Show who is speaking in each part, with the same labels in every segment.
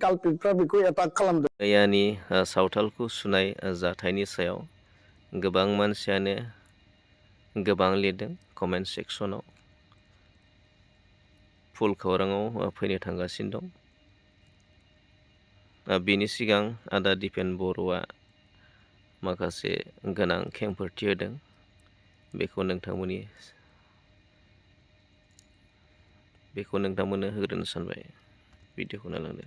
Speaker 1: कालपितफ्रा बेखौ एटाक खालामदों।
Speaker 2: मैयानि सावथालखौ सुनाय जाथायनि सायाव गोबां मानसियानो गोबां लिरदों कमेन्ट सेक्सनाव फुल खौराङाव फैनो थांगासिनो दं। बिनि सिगां आदा दिपेन बर'आ माखासे गोनां खेंफोरथि होदों बेखौ नोंथांमोननो होग्रोनो सानबाय। भिडिअखौ नायलांदो।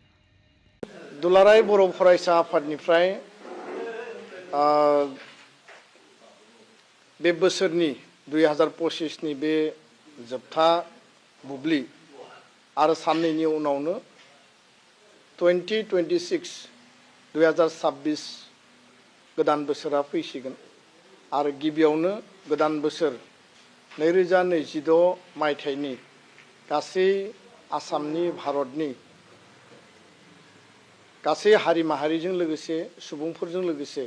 Speaker 1: दुलाराय बर' फरायसा आफादनिफ्राय बे बोसोरनि 2025नि बे जोबथा बुब्लि आरो साननैनि उनावनो 2026 गोदान बोसोरा फैसिगोन आरो गिबियावनो गोदान बोसोर 2026 मायथाइनि गासै आसामनि भारतनि गासै हारि माहारिजों लोगोसे सुबुंफोरजों लोगोसे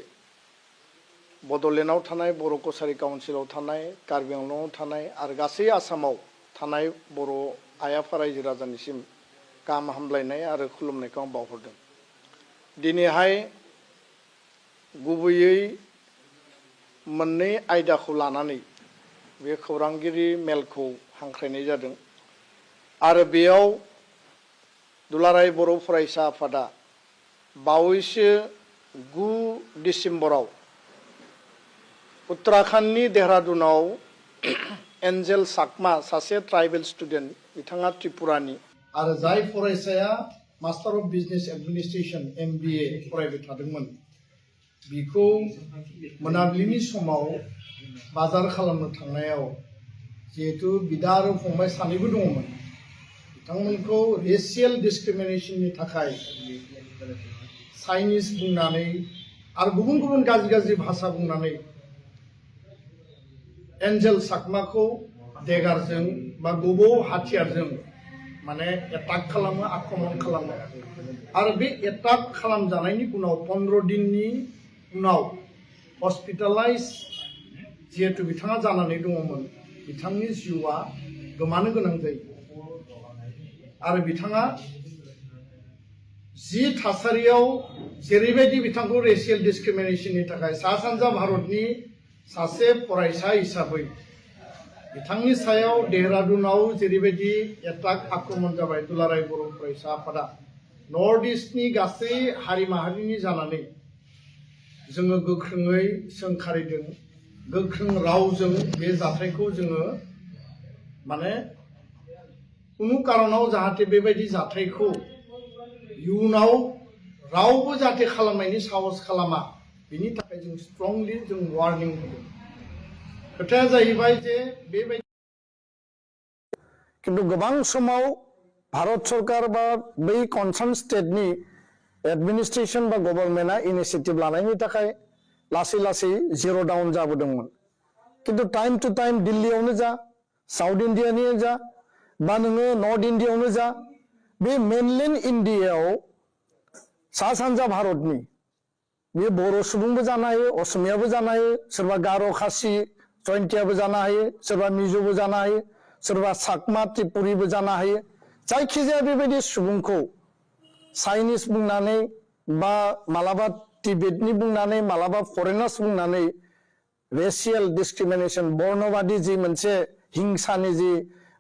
Speaker 1: बड'लेण्डआव थानाय बर' कसारी काउन्सिलाव थानाय कार्बि आंलंआव थानाय आरो गासै आसामाव थानाय बर' आइ आफा रायजो राजानिसिम गाहाम हामलायनाय आरो खुलुमनायखौ आं बावहरदों। दिनैहाय गुबैयै मोननै आयदाखौ लानानै बे खौरांगिरि मेलखौ हांख्रायनाय जादों आरो बेयाव दुलाराय बर' फरायसा आफादा बावैसो 9 डिसेम्बराव उत्तराखंडनि देहरादूनाव एन्जेल साकमा सासे ट्राइबेल स्टुडेन्ट बिथाङा त्रिपुरानि आरो जाय फरायसाया master of business administration MBA फरायबाय थादोंमोन बिखौ मोनाबिलिनि समाव बाजार खालामनो थांनायाव जिहेतु बिदा आरो फंबाय सानैबो दङमोन बिथांमोनखौ रेसियेल डिसक्रिमिनेशननि थाखाय चाइनिज बुंनानै आरो गुबुन गुबुन गाज्रि भाषा बुंनानै एन्जेल साकमाखौ देगारजों बा गोबौ हाथियारजों माने एटाक खालामो आक्रमण खालामो आरो बे एटाक खालामजानायनि उनाव 15 दिननि उनाव हस्पिटालाइज जिहेतु बिथाङा जानानै दङमोन बिथांनि जिउआ गोमानो गोनां जायो आरो बिथाङा जि थासारियाव जेरैबायदि बिथांखौ रेसियेल डिसक्रिमिनेशननि थाखाय सा सानजा भारतनि सासे फरायसा हिसाबै बिथांनि सायाव देहरादूनाव जेरैबायदि एटाक आक्रमण जाबाय दुलाराय बर' फरायसा आफादा नर्थ इस्टनि गासै हारि माहारिनि जानानै जोङो गोख्रोङै सोंखारिदों गोख्रों रावजों बे जाथायखौ जोङो माने कुनु कारनाव जाहाथे बेबायदि जाथायखौ इयुनाव रावबो जाहाथे खालामनायनि साहस खालामा बिनि थाखाय जों स्ट्रंलि जों वार्निं होदों। खोथाया जाहैबाय जे बेबायदि किन्तु गोबां समाव भारत सरकार बा बै कनसार्न स्टेटनि एडमिनिस्ट्रेशन बा गभर्नमेन्टआ इनिशिएटिभ लानायनि थाखाय लासै लासै जिर' डाउन जाबोदोंमोन किन्तु टाइम टू टाइम दिल्लीयावनो जा साउथ इन्डियानि जा बा नोङो नर्थ इन्डियायावनो जा बे मेनलैंड इन्डियायाव सा सानजा भारतनि बे बर' सुबुंबो जानो हायो असमियाबो जानो हायो सोरबा गार' खासि जयन्तियाबो जानो हायो सोरबा मिज'बो जानो हायो सोरबा साकमा त्रिपुरिबो जानो हायो जायखिजाया बेबायदि सुबुंखौ चाइनिज बुंनानै बा मालाबा टिबेटनि बुंनानै मालाबा फरेनार्स बुंनानै रेसियेल डिसक्रिमिनेशन बर्णबादि जि मोनसे हिंसानि जि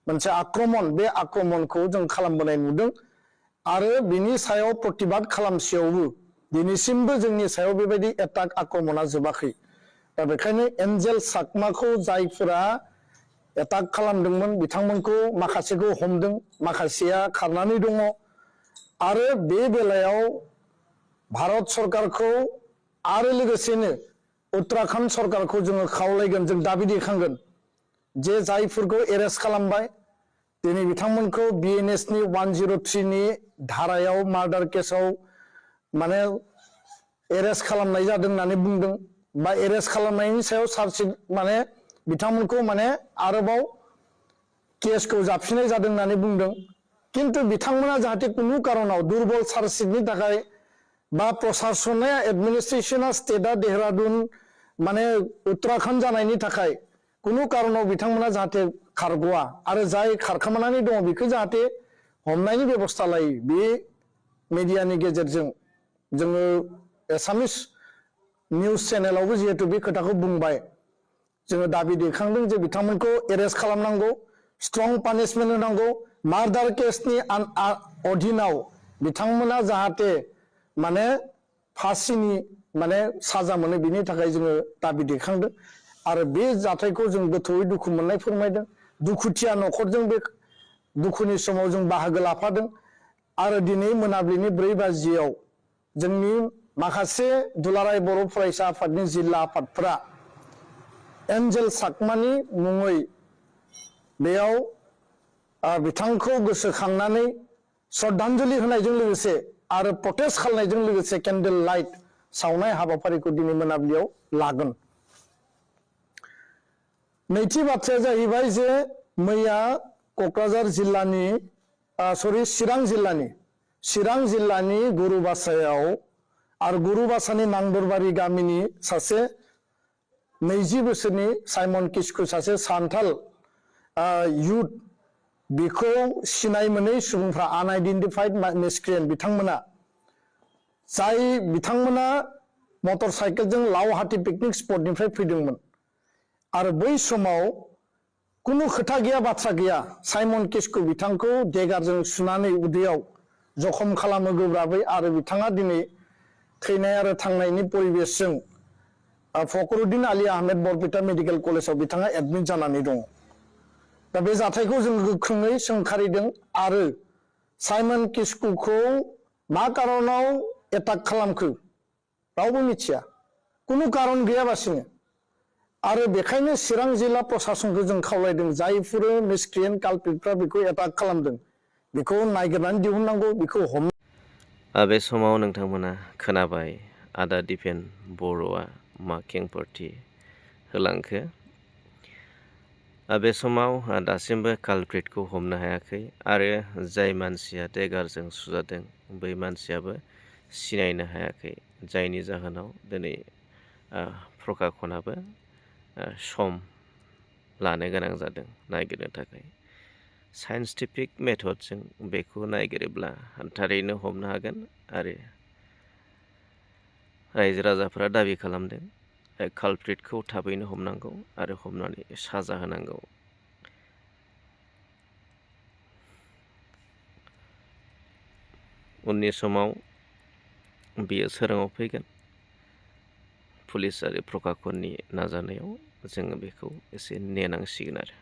Speaker 1: मोनसे आक्रमण बे आक्रमणखौ जों खालामबोनाय नुदों आरो बिनि सायाव प्रतिबाद खालामसेयावबो दिनैसिमबो जोंनि सायाव बेबायदि एटाक आक्रमणा जोबाखै दा बेखायनो एन्जेल साकमाखौ जायफोरा एटाक खालामदोंमोन बिथांमोनखौ माखासेखौ हमदों माखासेया खारनानै दङ आरो बे बेलायाव भारत सरकारखौ आरो लोगोसेनो उत्तराखंड सरकारखौ जोङो खावलायगोन जों दाबि दैखांगोन जे जायफोरखौ एरेस्ट खालामबाय दिनै बिथांमोनखौ BNSनि 103नि धारायाव मार्डार केसाव माने एरेस्ट खालामनाय जादों होननानै बुंदों बा एरेस्ट खालामनायनि सायाव चार्जशिट माने बिथांमोनखौ माने आरोबाव केसखौ जाबसिननाय जादों होननानै बुंदों किन्तु बिथांमोना जाहाथे कुनु कारनाव दुर्बल चार्जशिटनि थाखाय बा प्रशासना एडमिनिस्ट्रेशना स्टेटआ देहरादून माने उत्तराखंड जानायनि थाखाय कुनु कारनाव बिथांमोना जाहाथे खारग'वा आरो जाय खारखोमानानै दङ बेखौ जाहाथे हमनायनि बेबस्था लायो बे मिडियानि गेजेरजों जोङो एसामिस निउस चेनेलावबो जिहेतु बे खोथाखौ बुंबाय जोङो दाबि दैखांदों जे बिथांमोनखौ एरेस्ट खालामनांगौ स्ट्रं पानिशमेन्ट होनांगौ मार्डार केसनि अधीनाव बिथांमोना जाहाथे माने फासिनि माने साजा मोनो बिनि थाखाय जोङो दाबि दैखांदों आरो बे जाथायखौ जों गोथौयै दुखु मोननाय फोरमायदों दुखुथिया न'खरजों बे दुखुनि समाव जों बाहागो लाफादों आरो दिनै मोनाबिलिनि 4 बाजियाव जोंनि माखासे दुलाराय बर' फरायसा आफादनि जिल्ला आफादफोरा एन्जेल साकमानि मुङै बेयाव बिथांखौ गोसोखांनानै श्रद्धांजलि होनायजों लोगोसे आरो प्रटेस्ट खालामनायजों लोगोसे केन्डेल लाइट सावनाय हाबाफारिखौ दिनै मोनाबिलियाव लागोन। नैथि बाथ्राया जाहैबाय जे मैया क'क्राझार जिल्लानि चिरां जिल्लानि गुरुबासायाव आरो गुरुबासानि नांदरबारि गामिनि सासे 20 बोसोरनि साइमन किस्कु सासे सान्थाल युथ बेखौ सिनाय मोनै सुबुंफ्रा आनआइडेन्टिफाइड मिसक्रिएन्ट बिथांमोना मटर साइकेलजों लावहाटी पिकनिक स्पटनिफ्राय फैदोंमोन आरो बै समाव कुनु खोथा गैया बाथ्रा गैया साइमन किस्कु बिथांखौ देगारजों सुनानै उदैयाव जखम खालामो गोब्राबै आरो बिथाङा दिनै थैनाय आरो थांनायनि परिबेसजों फखरुद्दिन आली आहमेद बरपेटा मेडिकेल कलेजाव बिथाङा एडमिट जानानै दङ। दा बे जाथायखौ जों गोख्रोङै सोंखारिदों आरो साइमन किस्कुखौ मा कारनाव एटाक खालामखो रावबो मिथिया कुनु कारन गैयाबासिनो आरो बेखायनो चिरां जिल्ला प्रशासनखौ जों खावलायदों जायफोर मिसक्रिएन्ट कालप्रिटफ्रा बेखौ एटाक खालामदों बेखौ नायगिरनानै दिहुननांगौ बेखौ
Speaker 2: बे समाव नोंथांमोना खोनाबाय आदा दिपेन बर'आ मा खेंफोरथि होलांखो बे समाव दासिमबो कालप्रिटखौ हमनो हायाखै आरो जाय मानसिया देगारजों सुजादों बै मानसियाबो सिनायनो हायाखै जायनि जाहोनाव दिनै प्रकाशनाबो सम लानो गोनां जादों नागिरनो थाखाय साइन्टिफिक मेथडजों बेखौ नागिरोब्ला थारैनो हमनो हागोन आरो रायजो राजाफोरा दाबि खालामदों कालप्रिटखौ थाबैनो हमनांगौ आरो हमनानै साजा होनांगौ। उननि समाव बेयो सोराङाव फैगोन पुलिस आरो प्रकाशननि नाजानायाव जोङो बेखौ एसे नेनांसिगोन आरो